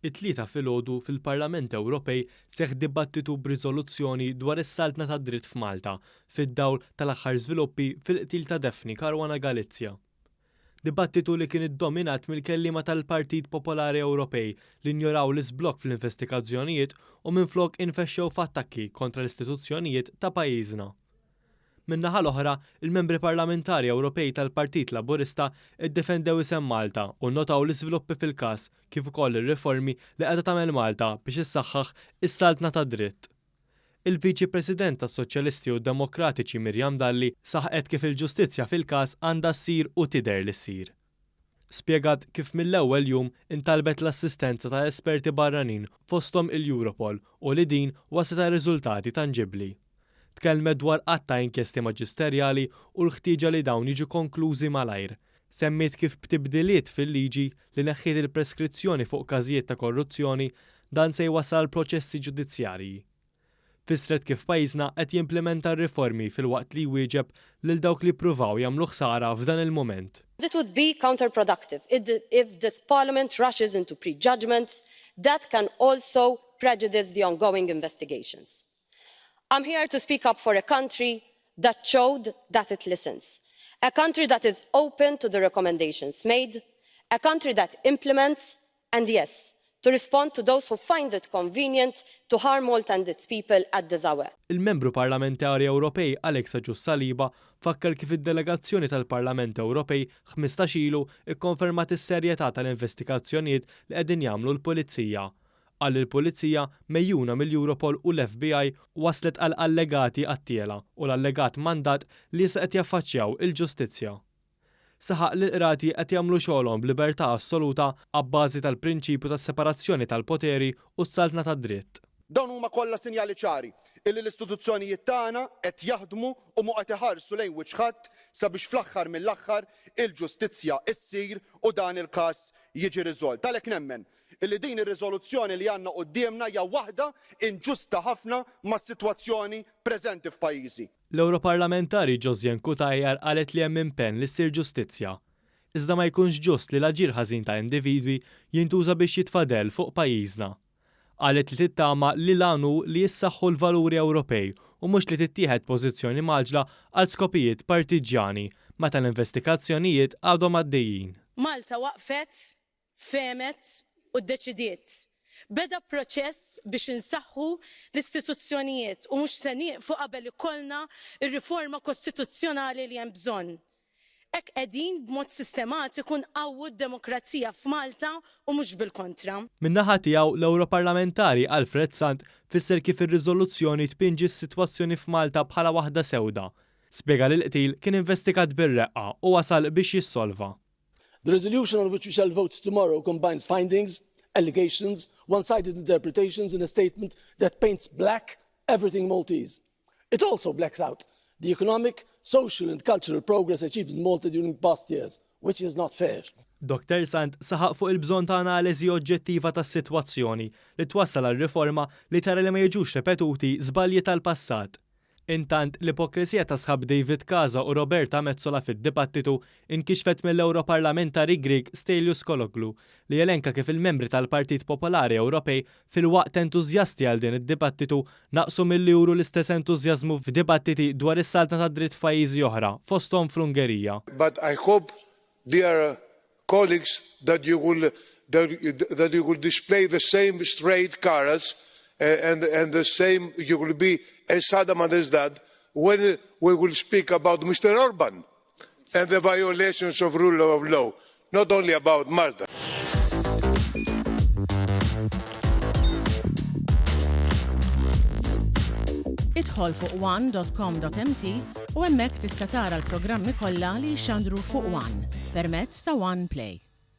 It-Tlieta filgħodu fil-Parlament Ewropej seħħ dibattitu b'riżoluzzjoni dwar is-saltna tad-dritt f'Malta fid-dawl tal-aħħar żviluppi fil-qtil ta' Daphne Caruana Galizia. Dibattitu li kien iddominat mill-kelliema tal-Partit Popolari Ewropej li njoraw l-iżblokk fl-investigazzjonijiet u minflok infexxew f'attakki kontra l-istituzzjonijiet ta' pajjiżna. Min-naħa l-oħra, il-Membri Parlamentari Ewropej tal-Partit Laburista ddefendew isem Malta u nnotaw l-iżviluppi fil-każ kif ukoll ir-riformi li qiegħda tagħmel Malta biex issaħħaħ is-saltna tad-dritt. Il-Viċi President tas-Soċjalisti u d-Demokratiċi Miriam Dalli saħqet kif il-ġustizzja fil-każ għandha ssir u tidher li ssir. Spjegat kif mill-ewwel jum intalbet l-assistenza ta' esperti barranin fosthom il-Europol u li din wasslet għal riżultati tanġibbli. Tkellmet dwar għadd ta' inkjesti maġisterjali u l-ħtieġa li dawn jiġu konklużi malajr. Semmiet kif b'tibdiliet fil-liġi li neħħiet il-preskrizzjoni fuq każijiet ta' korruzzjoni, dan se jwassal għal proċessi ġudizzjarji. Fissret kif pajjiżna qed jimplimenta r-riformi filwaqt li jwieġeb lil dawk li jippruvaw jagħmlu ħsara f'dan il-mument. It would be counterproductive if this Parliament rushes into prejudgments that can also prejudice the ongoing investigations. I'm here to speak up for a country that showed that it listens, a country that is open to the recommendations made, a country that implements and yes, to respond to those who find it convenient to harm Malta and its people at this hour. Il-Membru Parlamentari Ewropej Alex Agius Saliba fakkar kif id-delegazzjoni tal-Parlament Ewropej 15 ilu kkonfermat is-serjetà tal-investigazzjonijiet li qegħdin jagħmlu l-Pulizija. Qal li l-Pulizija, megħjuna mill-Europol u l-FBI, waslet għal allegati qattiela u l-allegat mandat li issa qed jaffaċċjaw il-ġustizzja. Saħaq li l-qrati qed jagħmlu xogħolhom b'libertà assoluta abbażi tal-prinċipju tas-separazzjoni tal-poteri u s-saltna tad-dritt. Dawn huma kollha sinjali ċari illi l-istituzzjonijiet tagħna qed jaħdmu u mhu qed iħarsu lejn wiċċ ħadd sabiex fl-aħħar mill-aħħar il-ġustizzja ssir u dan il-każ jiġi riżolt. Għalhekk nemmen illi din ir-riżoluzzjoni li għandna quddiemna hija waħda inġusta ħafna mas-sitwazzjoni preżenti f'pajjiżi. L-Ewroparlamentari Josiane Cutajar qalet li hemm impenn li ssir ġustizzja. Iżda ma jkunx ġust li l-aġir ħażin ta' individwi jintuża biex jitfa' dell fuq pajjiżna. Qalet li tittama li l-għan hu li jissaħħu l-valuri Ewropej u mhux li tittieħed pożizzjoni mgħaġġla għal skopijiet partiġġjani meta l-investigazzjonijiet għadhom għaddejjin. Malta waqfet fehmet u ddeċidiet. Beda proċess biex insaħħu l-istituzzjonijiet u mhux se nieqfu qabel ikollna r-riforma kostituzzjonali li hemm bżonn. Hekk qegħdin b'mod sistematiku nqawwu d-demokrazija f'Malta u mhux bil-kontra. Min-naħa tiegħu, l-Ewroparlamentari Alfred Sant fisser kif ir-riżoluzzjoni tpinġi s-sitwazzjoni f'Malta bħala waħda sewda. Spjega li l-qtil kien investigat bir-reqqa u wasal biex jissolva. The resolution on which we shall vote tomorrow combines findings, allegations, one-sided interpretations in a statement that paints black everything Maltese. It also blacks out the economic, social and cultural progress achieved in Malta during past years, which is not fair. Dr Sant saħaq fuq il-bżonn ta' analiżi oġġettiva tas-sitwazzjoni li twassal għal riforma li tara li ma jiġux ripetuti żbalji tal-passat. Intant, l-ipokrisija ta' sħab David Casa u Roberta Metsola fid-dibattitu inkixfet mill-Ewroparlamentari Grieg Stelios Kouloglou li elenka kif il-membri tal-Partit Popolari Ewropej filwaqt entużjasti għal din id-dibattitu naqsu milli juru l-istess entużjażmu f'dibattiti dwar is-saltna tad-dritt f'pajjiżi oħra fosthom fl-Ungerija. But I hope, dear colleagues, that you will that you will display the same straight courage and and the same you will be as adamant as that when we will speak about Mr. Orban and the violations of rule of law, not only about Malta. Idħol fuq one.com.mt u hemmhekk tista' tara l-programmi kollha li jixxandru fuq One permezz ta' One Play.